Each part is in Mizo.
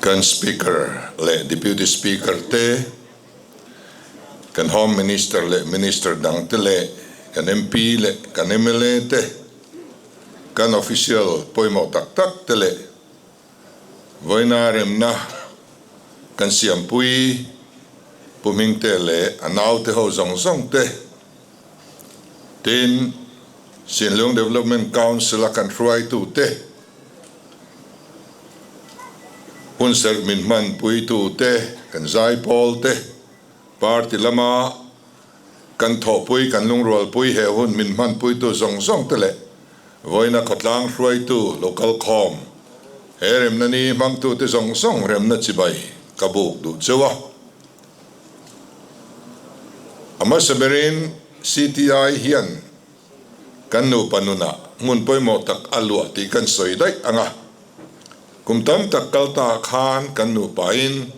Kan Speaker leh Deputy Speaker te, kan Home Minister leh Minister dang te leh kan MP leh kan mla te, kan official pawimawh tak tak te leh vawiina remna kan siampui Pu Hmingte leh a naute ho zawng zawng te, tin Sinlung Development Council a kan hruaitu te, Hun serh min hmanpuitu te, kan zaipawl te, party lama kan thawhpui, kan lungrualpui he hun min hmanpuitu zawng zawng te leh vawiina khawtlang hruaitu local khawm he remna ni hmangtute zawng zawng remna chibai ka buk duh cheu a. A hmasa berin CTI hian Kan nupa nunah hmun pawimawh tak a luah tih kan sawi daih ang a. Kum tam tak kal ta khan kan nupain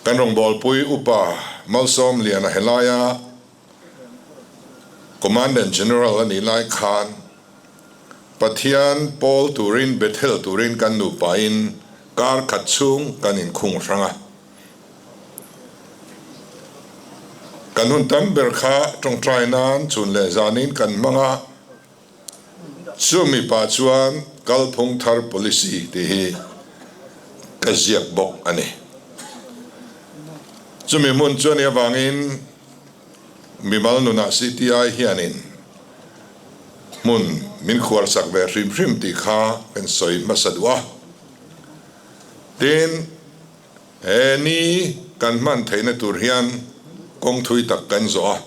kan rawngbawlpui upa Malsawm Liana helaia Commandant General a nih lai khan Pathian pawl turin Bethel turin kan nupain kar khat chhung kan inkhung hrang a. Kan hun tam ber kha tawngtai nan chhun leh zanin kan hmang a, chumi pah chuan kalphung thar policy tih hi ka ziak bawk a ni. Chumi hmun chu a nih avangin mimal nunah CTI hianin hmun min khuarsak ve hrim hrim tih kha kan sawi hmasa duh a. Tin. He ni kan hman theihna tur hian kawng thui tak kan zawh a.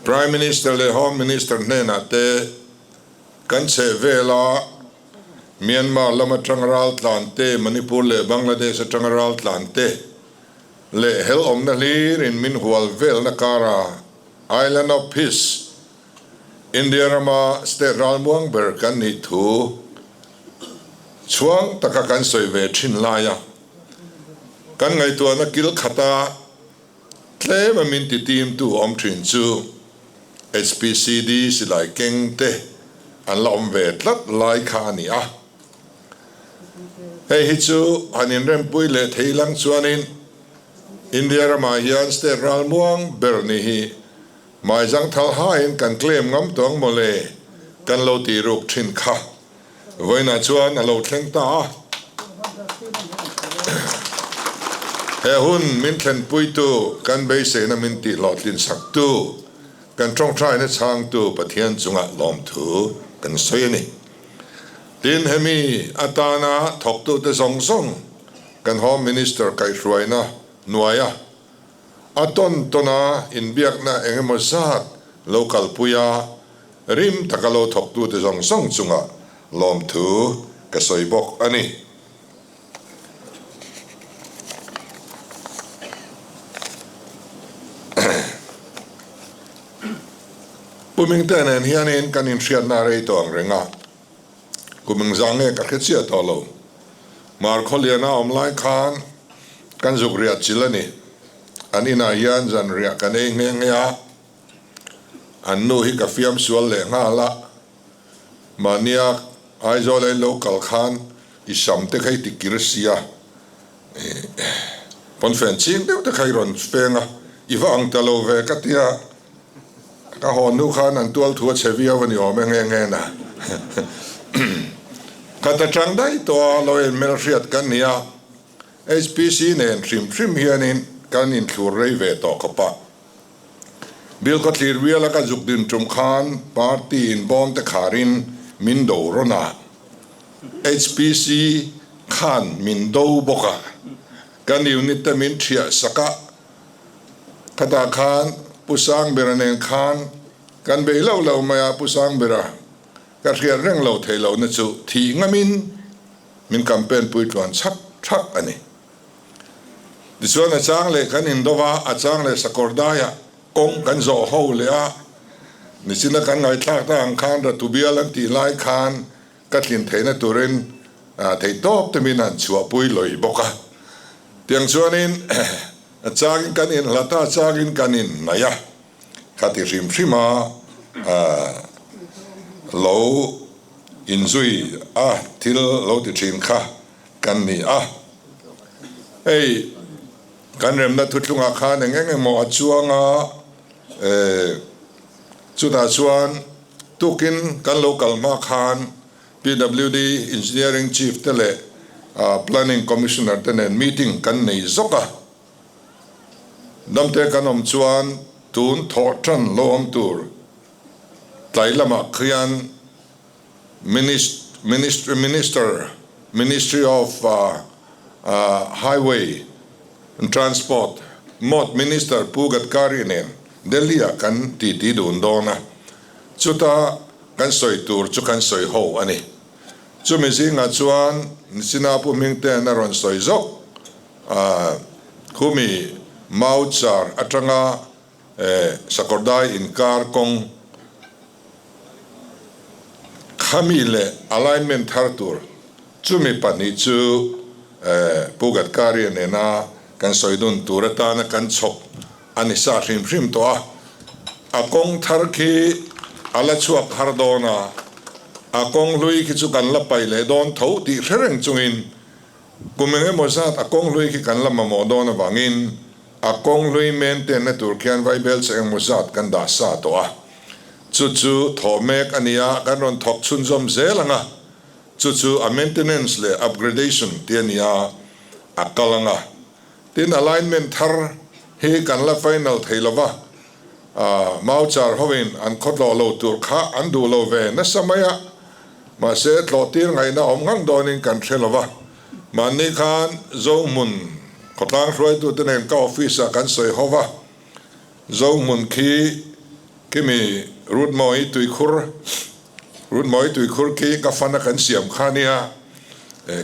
Prime Minister leh Home Minister hnenah te kan chheh vela Myanmar lam atang raltlan te, Manipur leh Bangladesh atang raltlan te leh hel awmna hlirin min hual velna kara Island of Peace, India rama state ralmuang ber kan nih thu Chhuang taka kan sawi ve thin laia kan ngaihtuahna kil khata tlema min ti timtu awm thin chu HPCD silai keng te an la awm ve tlat lai kha a ni a. Hei hi chu han inrempui leh thei lang chuanin India ramah hian state ralmuang ber ni hi Maizang thal hain kan claim ngam tawh ang mawle kan lo tih ruk thin kha. Vawiinah chuan a lo thleng ta a. He hun min thlenpuitu, kan beiseina min tihhlawhtlin saktu, kan tawngtaina chhangtu Pathian chungah lawmthu kan sawi a ni. Tin, hemi atana thawktute zawng zawng kan Home Minister kaihhruaina hnuaia a tawn tawna inbiakna eng emaw zat lo kalpui a, rim taka lo thawktute zawng zawng chungah lawmthu ka sawi bawk a ni. Pu Mingte nen hianin kan inhriatna rei tawh ang reng a, kum engzah nge ka hre chiah tawh lo. Markhawliana awm lai khan kan zuk riah chil a ni. An inah hian zan riah kan ei nghe nghe a, An nu hi ka fiam sual leh nghal a, mahnia Aizawl a in lo kal khan i sam te kha i ti kir sia, pawnfen ching deuh te kha i rawn feng a, i va ang ta lo ve ka tia, ka haw hnu khan an tual thu a chhe viau a ni awm e nge nge na. Khat atang daih tawh a lo en hmelhriat kan ni a, HPC nen hrim hrim hianin kan inthlur rei ve tawh khawp a. Bill ka thlir biala ka zuk din tum khan party in bawm te kharin min do rawn a, HPC khan min do bawk a, kan unit te min thiah sak a, khatah khan Pu Sangbera nen khan kan bei lo lo mai a, Pu Sangbera ka hriat reng lo thei lohna chu thih ngamin min campaign pui tluan chhak chhak a ni. Tichuan a chang leh kan indo va, a chang leh sakawr daiah kawng kan zawh ho leh a, nichina kan ngaihthlak ta ang khan Ratu bial an tih lai khan ka tlin theihna turin theihtawp te min han chhuahpui lawih bawk a. Tiang chuanin a changin kan inhlat a, a changin kan inhnaih a, kha ti hrim hrim a lo. Inzui a thil lo ti thin kha kan ni a. Hei kan remna thuthlungah khan eng eng emaw a chuang a, chutah chuan tukin kan lo kal hma khan PWD Engineering Chief te leh Planning Commissioner te nen meeting kan nei zawk a. Damte kan awm chuan tun thawh tan lo awm tur tlai lamah khian Minister, Ministry of Highway and Transport, mawt Minister Pu Gadkari nen Delhi-ah kan titi dun dawn a, chuta kan sawi tur chu kan sawi ho a ni. Chumi zingah chuan Nichina Pu Hmingte'n a rawn sawi zawk a, khumi Mauchar atanga Sakawrdai inkar kawng khami leh alignment thar tur chumi pahnih chu Pu Gadkari nena kan sawi dun tur atana kan chhawp a ni sa hrim hrim tawh a. A kawng thar khi a la chhuak har dawn a, a kawng hlui khi chu kan la paih leh dawn tho tih hre reng chungin Kum eng emaw zat a kawng hlui khi kan la mamawh dawn avangin a kawng hlui maintain na tur khian vaibel che engmaw zat kan dah sa tawh a. Chu chu thawh mek a ni a, kan rawn thawk chhunzawm zel ang a. Chu chu a maintenance leh upgradation ti a ni a, a kal ang a. Tin, alignment thar hi kan la final thei lo va, Mauchar hoin an khawtlawh lo tur kha an duh lo ve nasa mai a, mahse tlawhtir ngaihna awm ngang dawnin kan hre lo va. Mahni khan Zohmun khawtlang hruaitute nen ka office-ah kan sawi ho va, Zohmun khi khimi Rutmawi tuikhur, Rutmawi tuikhur khi ka fana kan siam kha nia,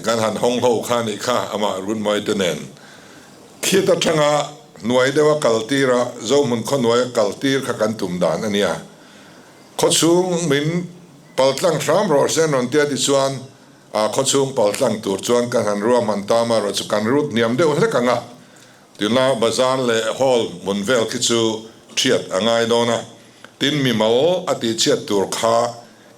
kan han hawng ho kha nih kha amah Rutmawi te nen. Khit atanga hnuai deuha kal tir a, Zohmun khaw hnuaia kal tir kha kan tum dan a nia. Khawchhung min paltlang hram rawh se an rawn tia tichuan a khawchhung paltlang tur chuan kan han ruahman ta amaherawh chu kan rut hniam deuh hlek ang a. Tuna bazar leh hall hmun vel khi chu thiat a ngai dawn a, tin mimal a tihchhiat tur kha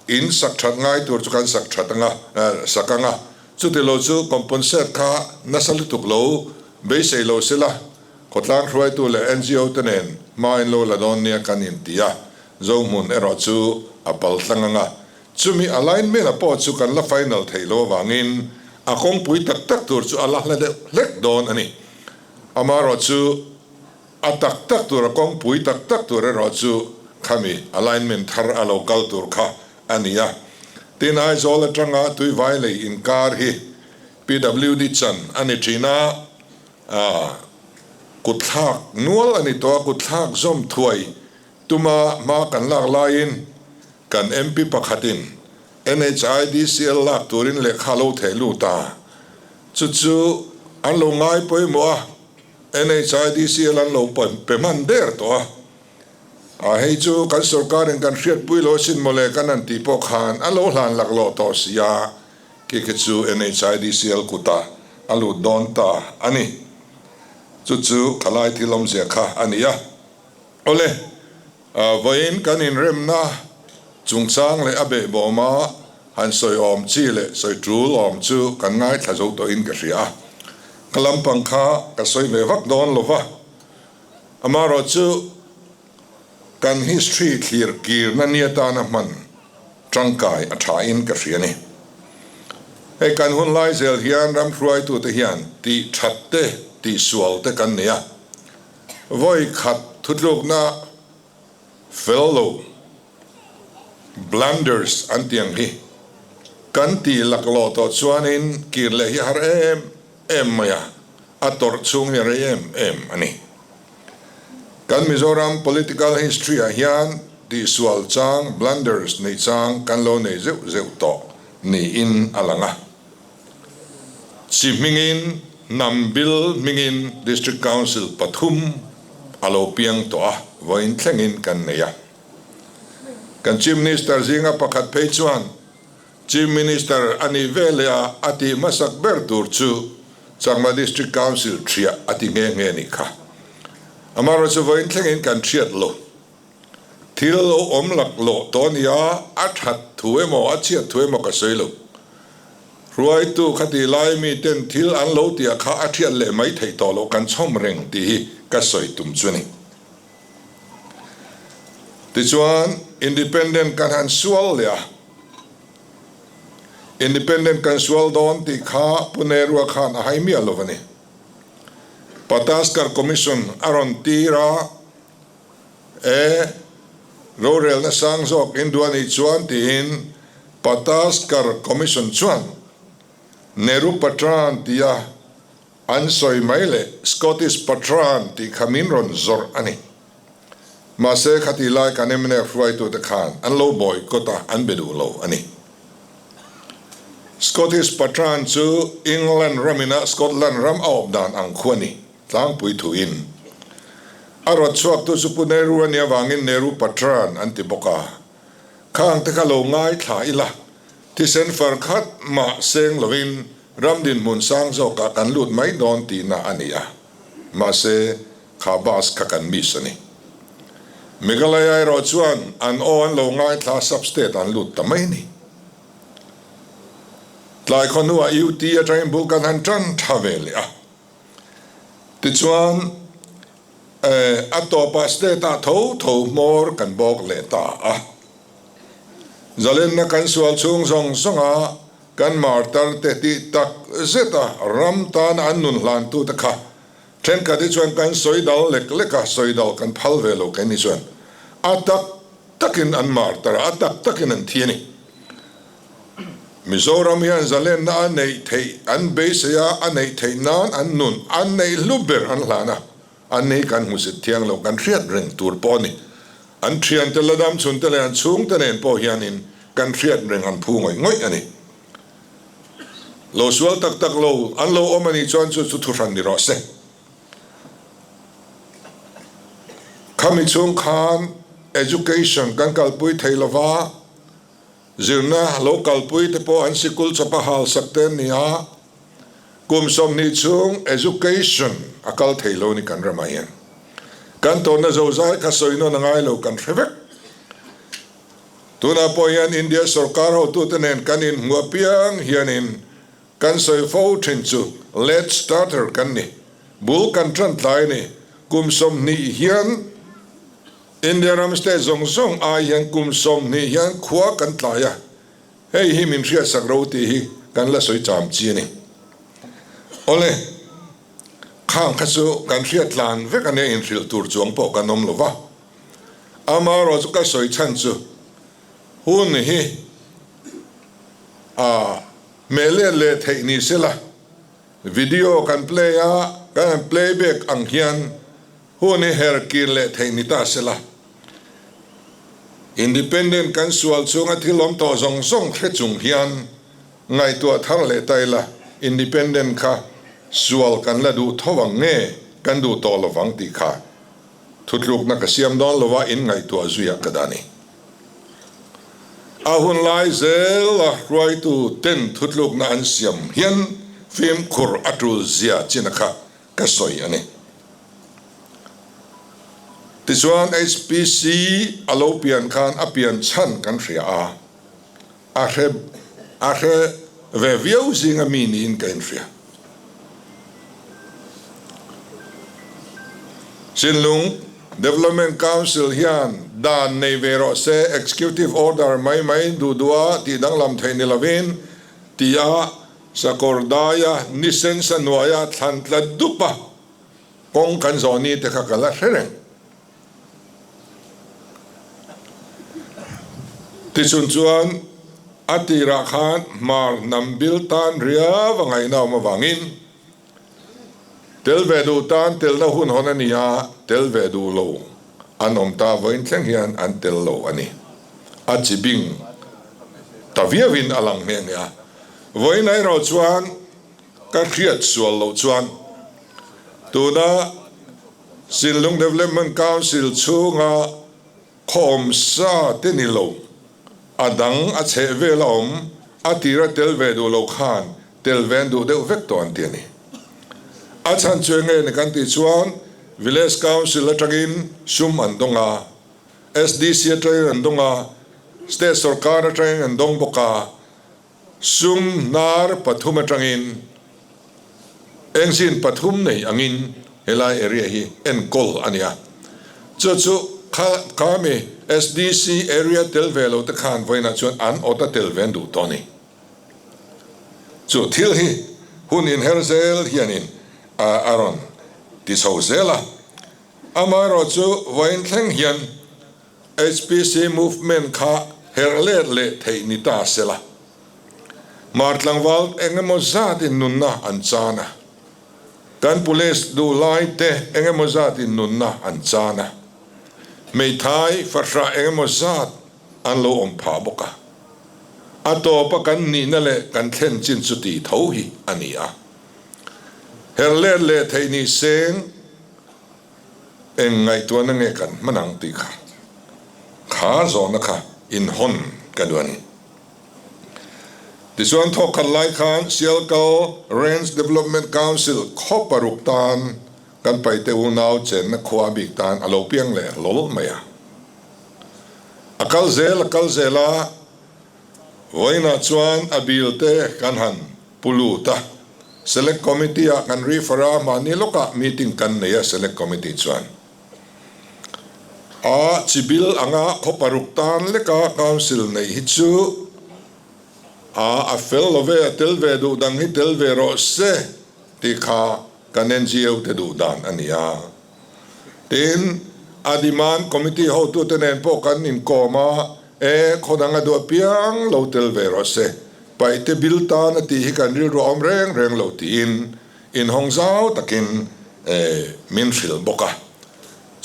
in sak that ngai tur chu kan sak that anga sak anga chuti lo chu compensate kha nasa lutuk lo beisei lo sela khawtlang hruaitu leh NGO te nen hma in lo la dawn nia kan inti a, Zohmun erawh chu a paltlang anga Chumi alignment a pawh chu kan la final theih lo avangin a kawngpui tak tak tur chu a la hla deuh hlek dawn a ni. Amaherawh chu a tak tak tur a kawngpui tak tak tur erawh chu khami alignment thar a lo kal tur kha a ni a. Tin, Aizawl atanga Tuivai lei inkar hi PWD chan a ni thin a, kutthlak nual a ni tawh a, kutthlak zawm thuai Tuma hma kan lak laiin kan MP pakhatin NHIDCL lak turin lehkha a lo theh lut a, chu chu an lo ngai pawimawh a, NHIDCL an lo pe hman der tawh a. A hei chu kan sorkarin kan hriatpui lo asin mawle kan han tih pawh khan a lo hlan laklawh tawh si a, khi khi chu NHIDCL kutah a lut dawn ta a ni. Chu chu khalai thil awmzia kha a ni a. Awle, vawiin kan inremna chungchang leh a behbawma han sawi awm chi leh sawi tul awm chu kan ngaithla zo tawhin ka hria a. Ka lampang kha ka sawi ve vak dawn lo va, amaherawh chu kan history thlir kirna ni atana hman tangkai a thain ka hria a ni. Hei kan hun lai zel hian ram hruaitute hian tih that te, tih sual te kan nei a. Vawi khat thutlukna fel lo, blunders an tih ang hi kan tih laklawh tawh chuanin kir leh hi a har em em mai a, a tawrh chhung hi a rei em em a ni. Kan Mizoram political history ah hian tihsual chang, blunders neih chang kan lo nei zeuh zeuh tawh niin a lang a. Chi hmingin hnam bil hmingin District Council pathum a lo piang tawh a, vawiin thlengin kan nei a. Kan Chief Minister zinga pakhat phei chuan Chief Minister a nih veleh a a tih hmasak ber tur chu Chakma District Council thiah a ti nghe nghe nih kha. Amaherawhchu vawiin thlengin kan thiat lo. Thil lo awm laklawh tawh a nia, a that thu. thu emaw a chhiat thu emaw ka sawi lo. Hruaitu khati lai mi ten thil an lo tia kha a thiat leh mai theih tawh loh kan chhawm reng tih hi ka sawi tum chu a ni. Tichuan Independent kan han sual leh a, Independent kan sual dawn tih kha Pu Nehru-a khan a hai miah lo a ni. Pataskar Commission a rawn tir a, E, rorelna sang zawk in duh a nih chuan tiin Pataskar Commission chuan Nehru Patran tia an sawi mai leh Scottish Patran tih kha min rawn zawrh a ni. Mahse khatih lai kan mnf hruaitute khan an lo boycott a, an be duh lo a ni. Scottish Patran chu England ramina Scotland ram a awp dan ang khu a ni. Tlangpui thuin a rawt chhuaktu chu Pu Nehru a nih avangin Nehru Patran an ti bawk a. Khang te kha lo ngaithla ila, thisen far khat mah seng lovin ram dinhmun sang zawkah kan lut mai dawn tihna a ni a. Mahse, kha bus kha kan miss a ni. Meghalaya erawh chuan an aw an lo ngaithla sub-state an lut ta mai a ni. Tlai khawhnuah UT atangin bul kan han tan tha ve leh a. Tichuan, a tawpah state-ah tho tho hmawr kan bawk leh ta a. Zalenna kan sual chhung zawng zawnga kan martar te tih tak zeta ram tana an nun hlantute kha thenkhat hi chuan kan sawi dal lek lek a, sawi dal kan phal ve lo keini chuan a tak takin an martar a, a tak takin an thi a ni. Mizoram hian zalenna a neih theih an beisei a, a neih theih nan an nun an neih hlu ber an hlan a, an nei kan hmusit thiang lo kan hriat reng tur pawh a ni. An thiante la dam chhunte leh an chhungte nen pawh hianin kan hriat reng an phu ngawih ngawih a ni. Lo sual tak tak lo an lo awm a nih chuan chu chu thuhran ni rawh se. Khami chhung khan education kan kalpui thei lova, Zirna lo kalpui te pawh an sikul chawpa hal sak te an ni a, kum 20 chhung education a kal thei lo ni kan ramah hian. Kan tawnna zozai kha sawi nawn a ngai lo kan hre vek. Tunah pawh hian India sorkar hotute nen kan inhmu apiang hianin kan sawi fo thin chu late starter kan ni, bul kan tan tlai a ni, kum 20 hian India ram state zawng zawng ai hian kum 20 hian khua kan tlai a, hei hi min hriatsak ro tih hi kan la sawi cham chi a ni. Awle, khang kha chu kan hriat tlan vek a nia inhrilh tur chuang pawh kan awm lo va. Amaherawh chu ka sawi chhan chu hun hi a hmeh let leh theih ni se la, video kan play a, kan han play back ang hian Hun hi her kir leh theih ni ta se la. Independent kan sual chunga thil awm tawh zawng zawng hre chung hian ngaihtuah thar leh ta ila, Independent kha sual kan la duh tho ang nge kan duh tawh lovang tih kha thutlukna ka siam dawn lova in ngaihtuah zuiah ka dah a ni. A hun lai zela hruaitu ten thutlukna an siam hian fimkhur a tul zia china kha ka sawi a ni. Tichuan HPC a lo pian khan a pian chhan kan hria a, a hre a hre ve viau zinga mi niin ka inhria. Chinlung Development Council hian dan nei ve rawh se, Executive Order mai mai duh duh a tih danglam theih ni lovin tia Sakawr daia ni sensa hnuaia thlan tla dup a, kawng kan zawh ni te kha ka la hre reng. Tichun chuan a tirah khan hmar hnam bil tan riau a ngaihna awm avangin tel ve duh tan telna hun hawn a ni a, tel ve duh lo an awm ta vawiin thleng hian an tel lo a ni. A chi bing ta viauin a lang nghe nghe a. Vawiin erawh chuan ka hriat sual loh chuan tuna Sinlung Development Council chhunga khawm sa te ni lo, a dang a chheh vel a awm, a tira tel ve duh lo khan tel ve an duh deuh vek tawh an ti a ni. A chhan chu enge ni kan tih chuan Village Council atangin sum an dawng a, SDC atangin an dawng a. State sorkar atangin an dawng bawk a, sum hnar pathum atangin engine pathum nei angin helai area hi enkawl a ni a. Chu chu kha kha mi SDC area tel ve lo te khan vawiinah chuan an awt a tel ve an duh tawh a ni. Chu thil hi hun inher zel hianin a rawn ti chho zel a. Amaherawhchu vawiin thleng hian HPC movement kha herh let leh theih ni ta se la. Hmar tlangval eng emaw zatin nunna an chan a. Kan police duh lai te eng emaw zatin nunna an chan a. Hmeithai fahrah eng emaw zat an lo awm phah bawk a. A tawpa kan nihna leh kan thlen chin chu tih tho hi a ni a. Herh let leh theih ni seng. Eng ngaihtuahna nge kan hman ang tih kha kha zawhna kha inhawn ka duh a ni. Tichuan thawk khat lai khan Sialkal Range Development Council khaw paruk tan kan paite unau chenna khua bik tan a lo piang leh hlawl mai a. A kal zel a kal zel a, vawiinah chuan a bil te kan han Pu Luta, Select Committee ah kan refer a, mahni lawkah meeting kan nei a Select Committee chuan a chibil anga khaw paruk tan leka Council neih hi chu a a fel lo ve, a tel ve duh dang hi tel ve rawh se tih kha kan NGO te duh dan a ni a. Tin, a demand committee hotute nen pawh kan inkawm a, e, khaw dang a duh apiang lo tel ve rawh se, paihte bil tan a tih hi kan rilru a awm reng reng lo tiin inhawng zau takin, e, min hrilh bawk a.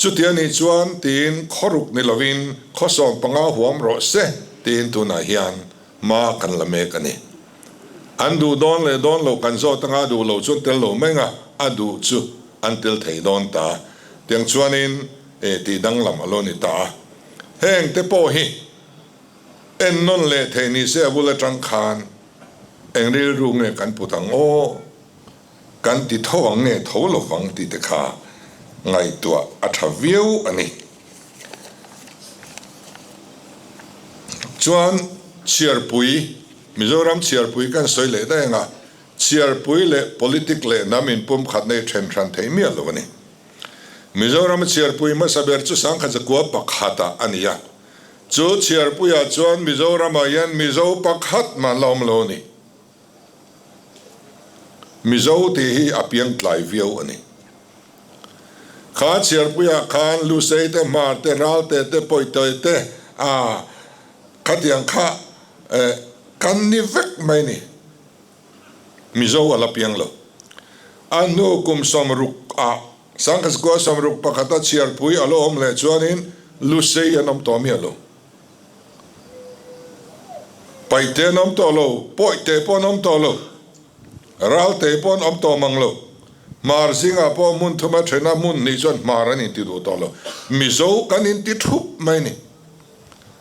Chuti a nih chuan tiin khawruk ni lovin khaw 15 huam rawh se tiin tunah hian hma kan la mek a ni. An duh dawn leh dawn lo kan zawt anga a duh lo chuan tel lo mai anga a duh chu an tel thei dawn ta. Tiang chuanin e tih danglam a lo ni ta a. Heng te pawh hi ennawn leh thei ni se a bul atang khan eng rilru nge kan put ang aw, kan ti tho ang nge tho lovang tih te kha ngaihtuah a tha viau a ni. Chuan chhiarpui, Mizoram chhiarpui kan sawi leh daih anga, chhiarpui leh politic leh hnam inpumkhatna hi then hran thei miah lo a ni. Mizorama chhiarpui hmasa ber chu Sangkhatzakua pakhatah a ni a, chu chhiarpuiah chuan Mizoramah hian Mizo pakhat mah an la awm lo a ni. Mizo tih hi a piang tlai viau a ni. Kha chhiarpuiah khan Lusei te, Hmar te, Ralte te, Pawitawi te, a khatiang kha kan ni vek mai ni. Mizo a la piang lo. A hnu kum 60 ah Sangkhatzkua 61 a chhiarpui a lo awm leh chuanin Lusei an awm tawh miah lo. Paihte an awm tawh lo, Pawihte pawh an awm tawh lo, Ralte pawh an awm tawh mang lo. Hmar zingah pawh hmun thuma thena hmun hnih chuan hmar an inti duh tawh lo. Mizo kan inti thup mai ni.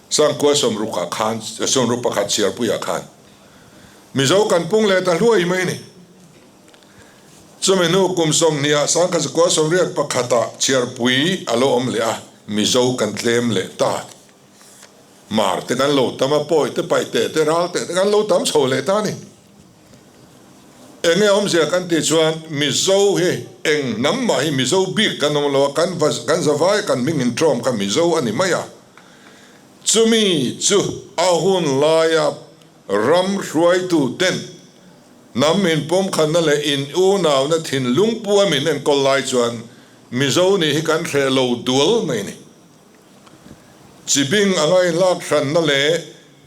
Sangkua 60 ah khan, 61 chhiarpuiah khan Mizo kan pung leh ta hluai mai ni. Chumi hnu kum 20 ah 1981 ah chhiarpui a lo awm leh a, Mizo kan tlem leh ta. Mar te kan lo tam a, pawi te, paih te te, ral te te kan lo tam chho leh ta a ni. Enge awmzia kan tih chuan Mizo hi eng hnam mah hi Mizo bik kan awm lo a, kan va kan zavai kan hming intawm kha Mizo a ni mai a. Chumi chu a hun laia ram hruaitu ten hnam inpawmkhatna leh in unauna thinlung pu a min enkawl lai chuan Mizo nih hi kan hreh lo dual mai a ni. Chibing anga inlak hranna leh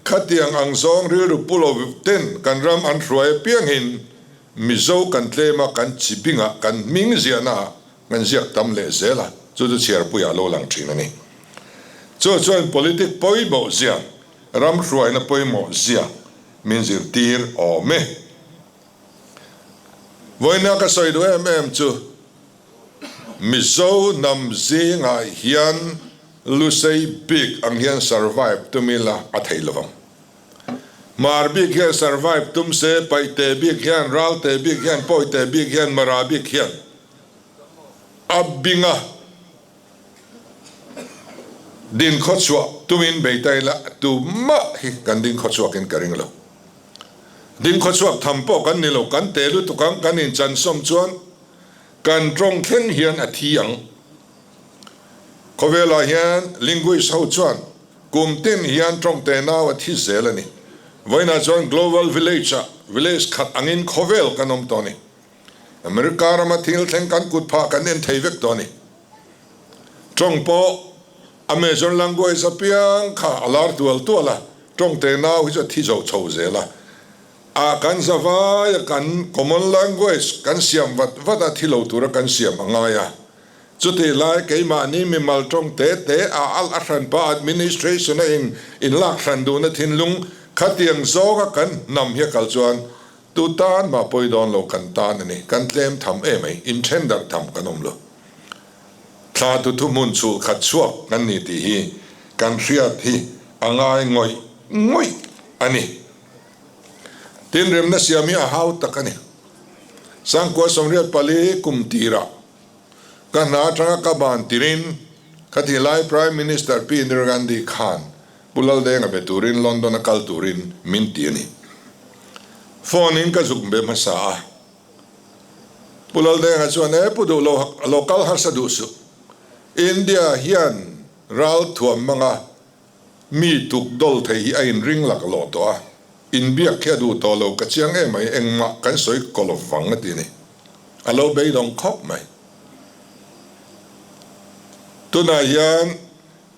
khatiang ang zawng rilru pu lo ten kan ram an hruai apiangin Mizo kan tlem a, kan chibingah kan hming ziahnaah kan ziak tam leh zel a, chu chu chhiarpuiah a lo lang thin a ni. Chu chuan politic pawimawh zia, ram hruaina pawimawh zia min zirtir awm e. Vawiina ka sawi duh em em chu Mizo hnam zingah hian Lusei bik ang hian survive tum ila a thei lovang. Hmar bik hian survive tum se, Paihte bik hian, Ralte bik hian, Pawite bik hian, Mara bik hian a binga din khawchhuah tum. Tumin bei ta ila tumah hi kan ding khawchhuakin ka ring lo. Ding khawchhuak tham pawh kan ni lo, kan te lutuk ang, kan inchan sawm chuan kan tawng thleng hian a thi ang. Khawvelah hian linguist ho chuan kum tin hian tawng te nau a thi zel a ni. Vawiinah chuan global village ah village khat angin khawvel kan awm tawh a ni. America rama thil thleng kan kut phah kan en thei vek tawh a ni. Tawng pawh a major language apiang kha a lar tual tual a, tawng te nau hi chu a thi zo chho zel a. A kan zavai a kan common language kan siam vat vat a thi lo tura kan siam a ngai a. Chutih lai keimahni mimal tawng te te a alh a hranpa administration a in inlak hran duhna thinlung khatiang zawnga kan hnam hi a kal chuan Tu tan mah pawi dawn lo kan tan a ni. Kan tlem tham em ai, in then darh tham kan awm lo. Thla tu thuhmun chhulh khat chhuak kan ni tih hi kan hriat hi a ngai ngawih ngawih a ni. Tin remna siam hi a hau tak a ni. Sangkua 84 kum tirah ka hna atanga ka ban tirin khatih lai Prime Minister Pi Indira Gandhi khan Pu Laldenga be turin London a kal turin min ti a ni. Phone in ka zuk be hmasa a. Pu Laldenga chuan, E Pu duh lo, lo kal harsa duh suh. India hian ral thuam hmanga mi tuk dawl thei hi a inring lak lawh tawh a, inbiak hi a duh tawh lo ka chiang em mai, engmah kan sawi kaw lo vang a ti a ni. A lo beidawng khawp mai. Tunah hian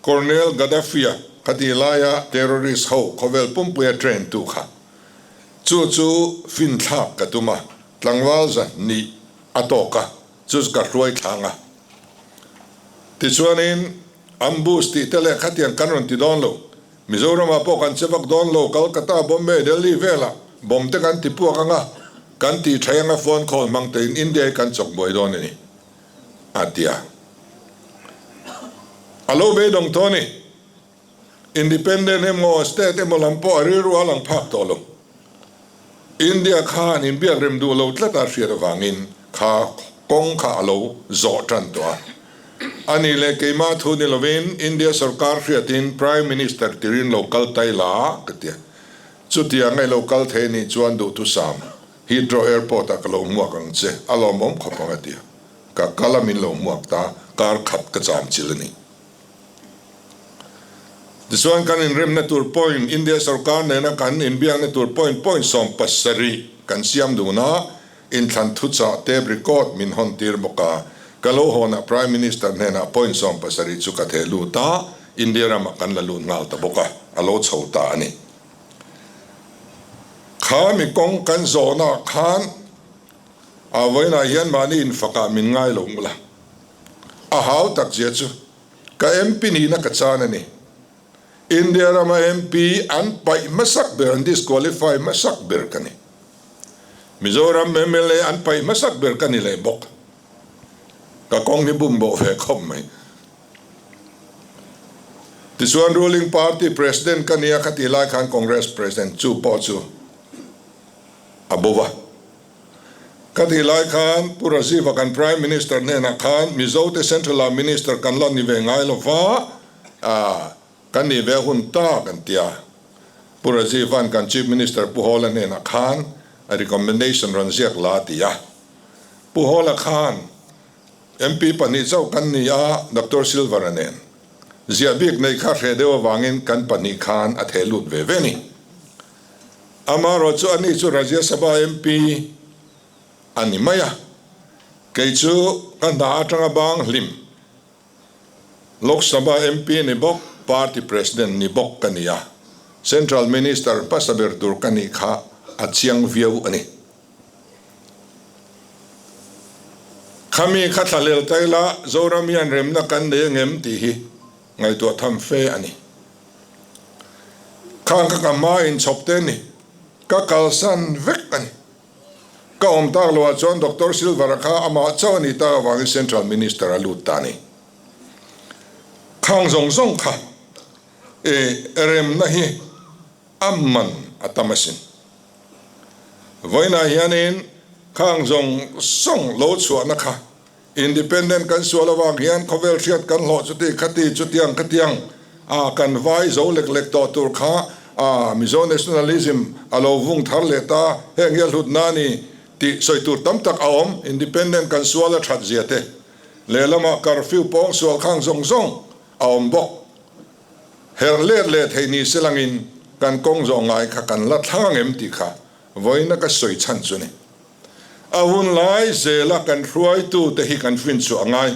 Colonel Gaddafi-a kha tih laia terrorist ho khawvel pumpuia train tu kha chu chu finthlak ka tum a, tlangval zahnih a tawk a, chu chu ka hruai thlang a. Tichuanin ambush tih te leh khatiang kan rawn ti dawn lo, Mizoramah pawh kan che vak dawn lo, Calcutta, Bombay, Delhi velah bomb te kan ti puak ang a, kan tih thaih anga phone call hmang tein India hi kan chawk buai dawn a ni. A ti a. A lo beidawng tawh a ni. Independent emaw state emaw lam pawh a rilru a lang phak tawh lo. India khan inbiak rem duh lo tlat a hriat avangin kha kawng kha a lo zawh tan tawh a. A nih leh keimah thu ni lovin India sorkar hriatin Prime Minister tirin lo kal tai la ka ti a. Chutiang a i lo kal thei nih chuan duhthusam Heathrow Airport ah ka lo hmuak ang che, a lawmawm khawp ang a ti a. Ka kal a min lo hmuak ta, kar khat ka cham chil a ni. Tichuan kan inremna tur point, India sorkar nena kan inbiakna tur point point 70 kan siam dun a, inthlan thuchah tape record min hawn tir bawk a. Ka lo hawnah Prime Minister hnenah point 70 chu ka theh lut a, India ramah kan la lut nghal ta bawk a, a lo chho ta a ni. Kha mi kawng kan zawhnaah khan a vawiinah hian mahni infakah min ngai lo mawlh a, a hau tak zia chu ka MP nihna ka chan a ni. India rama MP an paih hmasak ber, an disqualify hmasak ber ka ni. Mizoram mla an paih hmasak ber ka ni leh bawk. Ka kawng hi bum bawh ve khawp mai. Tichuan ruling party president ka nia kha tih lai khan Congress president chu pawh chu a bo va. Ka tih lai khan Pu Rajiv-a kan prime minister hnenah khan Mizote central ah minister kan la ni ve ngai lo va, kan nih ve hun ta kan ti a. Pu Rajiv-a'n kan chief minister Pu Hawla hnenah khan a recommendation rawn ziak la a ti a. Pu Hawla khan MP pahnih chauh kan ni a, Doctor Silver-a nen. Ziah bik nei kha hreh deuh avangin kan pahnih khan a theh lut ve ve ni. Amaherawh chu ani chu Rajya Sabha MP a ni mai a, kei chu ka hna atanga bang hlim Lok Sabha MP ni bawk, Party President ni bawk ka ni a, Central Minister hmasa ber tur ka nih kha a chiang viau a ni. Khami kha thlahlel ta ila Zoram hian remna kan nei angem tih hi ngaihtuah tham fe a ni. Khang kha ka hma inchhawp te ni, ka kalsan vek a ni. Ka awm tak loah chuan Doctor Silver-a kha amah chauh a nih tak avangin Central Minister a lut ta a ni. Khang zawng zawng kha e remna hi a man a tam asin. Vawiinah hianin khang zawng zawng lo chhuahna kha Independent kan sual avang hian khawvel hriat kan hlawh chuti khati chutiang khatiang. A kan vai zo lek lek tawh tur kha a Mizo nationalism a lo vung thar leh ta, heng hi a hlutna a ni tih sawi tur tam tak a awm. Independent kan sual a that zia te, lehlamah curfew pawng sual khang zawng zawng a awm bawk. Herh let leh theih ni se langin kan kawng zawh ngai kha kan la thlang ang em tih kha vawiina ka sawi chhan chu ni. A hun lai zela kan hruaitu te hi kan fin chhuah a ngai.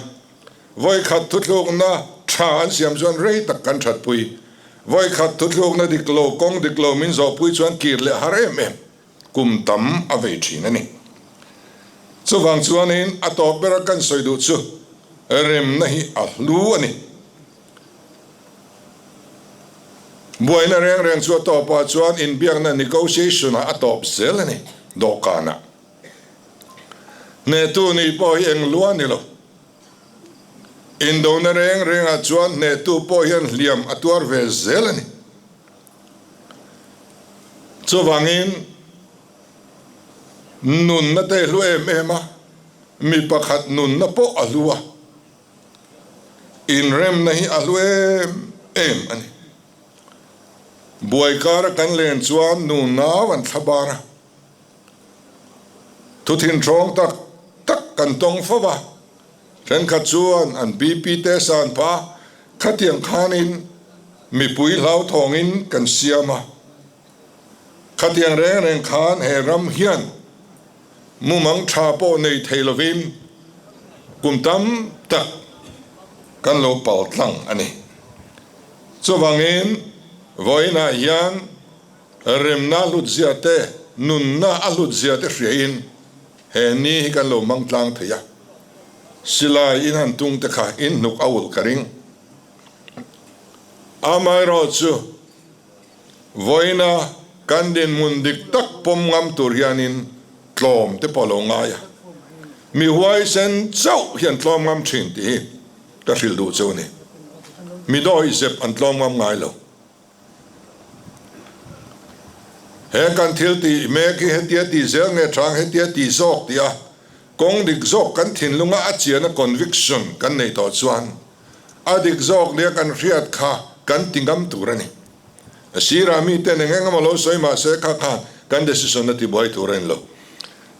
Vawikhat thuthlukna tha an siam chuan rei tak kan thatpui. Vawikhat thuthlukna dik lo, kawng dik lo min zawhpui chuan kir leh har em em kum tam a vei thin a ni. Chuvang chuanin a tawp bera kan sawi duh chu remna hi a hlu a ni. Buaina reng reng chu a tawpah chuan inbiakna negotiation ah a tawp zel a ni dawhkanah. Hnehtu nih pawh hi eng lua ni lo. Indona reng rengah chuan hnehtu pawh hian hliam a tuar ve zel a ni. Chuvangin nunna te hlu em em a, mi pakhat nunna pawh a hlu a, inremna hi a hlu em em a ni. Buai kara kan len chuan nunau an thlabar a. Thuthin hrawng tak tak kan tawng fo va, thenkhat chuan an BP te san phah a, khatiang khanin mipui hlauthawngin kan siam a. Khatiang reng reng khan he ram hian mumang tha pawh nei thei lovin kum tam tak kan lo pal tlang a ni. Chuvangin vawiinah hian Remna a hlut zia te, nunna a hlut zia te hriain he ni hi kan lo hmang tlang thei a. Silai in han tung te kha in hnuk a ulh ka ring. Amaherawhchu, vawiina kan dinhmun dik tak pawm ngam tur hianin tlawm te pawh a lo ngai a. Mi huaisen chauh hian tlawm ngam thin tih hi ka hrilh duh chu a ni. Mi dawihzep an tlawm ngam ngai lo. He kan thil tih mek hi hetia tih zel nge thang hetia tih zawk tih a kawng dik zawk kan thinlunga a chiana conviction kan neih tawh chuan a dik zawk nia kan hriat kha kan ti ngam tur a ni. A sirah miten eng eng emaw lo sawi mah se kha khan kan decision a ti buai tur a ni lo.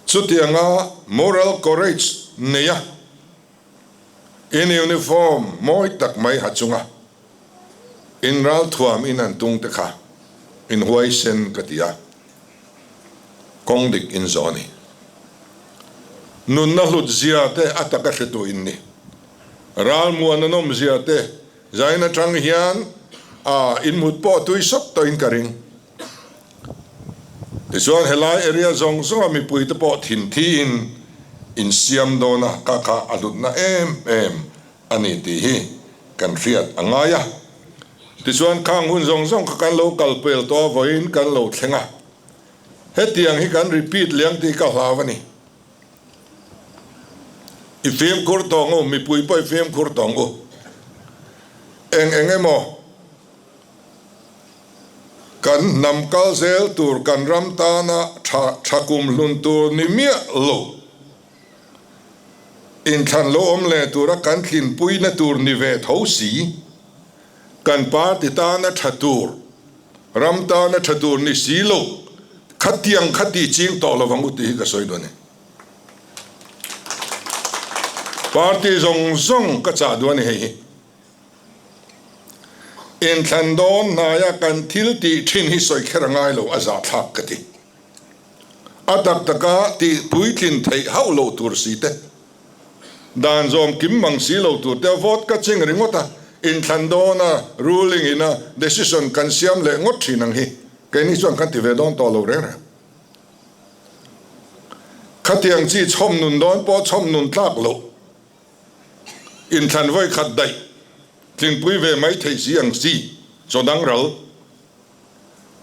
Chutianga moral courage neia in uniform mawi tak mai ha chunga In ralthuam in han tung te kha in huaisen ka ti a, kawng dik in zawh a ni. Nunna hlut zia te a taka hretu in ni. Ralmuan a nawm zia te zain atang hian a in mut pawh tui sawt tawh in ka ring. Tichuan helai area zawng zawng a mipui te pawh thinthi in in siam dawn a, ka kha a hlutna em em a ni tih hi kan hriat a ngai a. Tichuan khang hun zawng zawng kha kan lo kal pel tawh a, vawiin kan lo thleng a. Hetiang hi kan repeat liang tih ka hlau a ni. I fimkhur tawng u, mipui pawh i fimkhur tawng u. Eng eng emaw kan hnam kal zel tur, kan ram tana tha tha kum hlun tur ni miah lo. Inthlan lo awm leh tura kan tlinpuina tur ni ve tho si, kan party tana tha tur, ram tana tha tur ni si lo, khatiang kha ti ching tawh lovang u tih hi ka sawi duh a ni. Party zawng zawng ka chah duh a ni hei hi. Inthlan dawn hnaia kan thil tih thin hi sawi kher a ngai lo, a zahthlak ka ti. A tak taka tih puitlin theih hauh loh tur si te, dan zawm kim mang si lo tur te a vote ka ching ringawt a, inthlan dawna ruling ina decision kan siam leh ngawt thin ang hi keini chuan kan ti ve dawn tawh lo reng reng. Khatiang chi chhawm nun dawn pawh chhawm nun tlak loh, inthlan vawi khat daih tlingpui ve mai theih si ang chi chaw dang ral.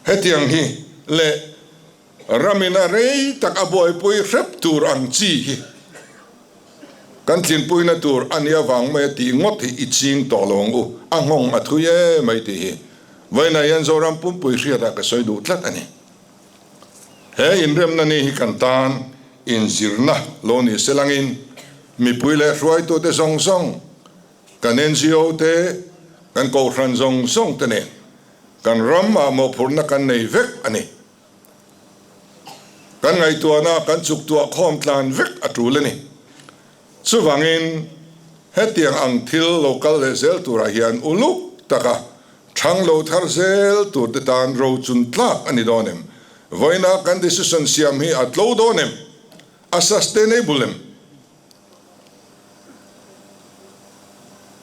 Hetiang hi leh ramin a rei tak a buaipui hrep tur ang chi hi kan tlinpuina tur a nih avang mai a tih ngawt hi i ching tawh lo ang u, a nghawng a thui e mai tih hi vawiinah hian Zoram pumpui hriatah ka sawi duh tlat a ni. He inremna ni hi kan tan inzirna lo ni selangin mipui leh hruaitute zawng zawng, Kan ngo te, Kan kohhran zawng zawng te nen kan ram ah mawhphurhna kan nei vek a ni. Kan ngaihtuahna kan chuktuah khawm tlan vek a tul a ni. Chuvangin hetiang ang thil lo kal leh zel turah hian uluk taka thang lo thar zel tur te tan rochun tlak a ni dawn em? Vawiina kan decision siam hi a tlo dawn em? A sustainable em?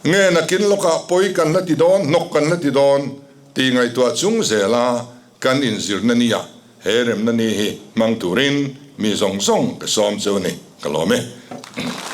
Nge nakin lawkah pawi kan la ti dawn, hnawk kan la ti dawn tih ngaihtuah chung zela kan inzirna nia he remna ni hi hmang turin mi zawng zawng ka sawm cheu a ni, ka lawm e.